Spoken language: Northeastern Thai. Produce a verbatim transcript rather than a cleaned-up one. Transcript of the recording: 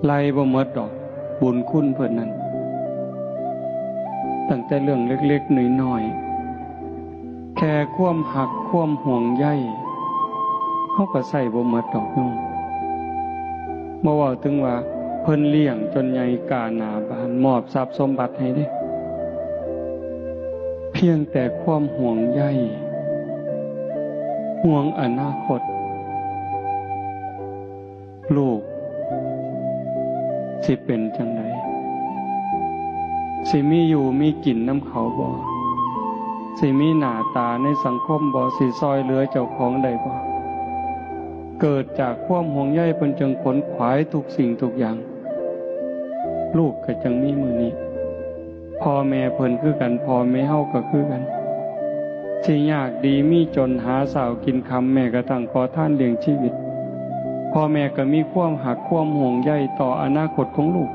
ไล่บ่หมดดอก บุญคุณเพิ่นนั่น ตั้งแต่เรื่องเล็กๆน้อยๆ แค่ความฮักความห่วงใย เฮาก็ใช้บ่หมดดอกโยม บ่เว้าถึงว่าเพิ่นเลี้ยงจนใหญ่ก้าหน้าบาน มอบทรัพย์สมบัติให้เด้ เพียงแต่ความห่วงใย ห่วงอนาคต ลูกสิเป็นจั่งใด สิมีอยู่มีกินนำเขาบ่ สิมีหน้าตาในสังคมบ่ สิซ่อยเหลือเจ้าของได้บ่ เกิดจากความห่วงใยเพิ่นจึงขนขวายทุกสิ่งทุกอย่าง ลูกก็จั่งมีมื้อนี้ พ่อแม่เพิ่นคือกัน พ่อแม่เฮาก็คือกัน สิยากดีมีจนหาเช้ากินค่ำ แม้กระทั่งขอทานเลี้ยงชีวิต พ่อแม่ก็มีความฮักความห่วงใยต่ออนาคตของลูก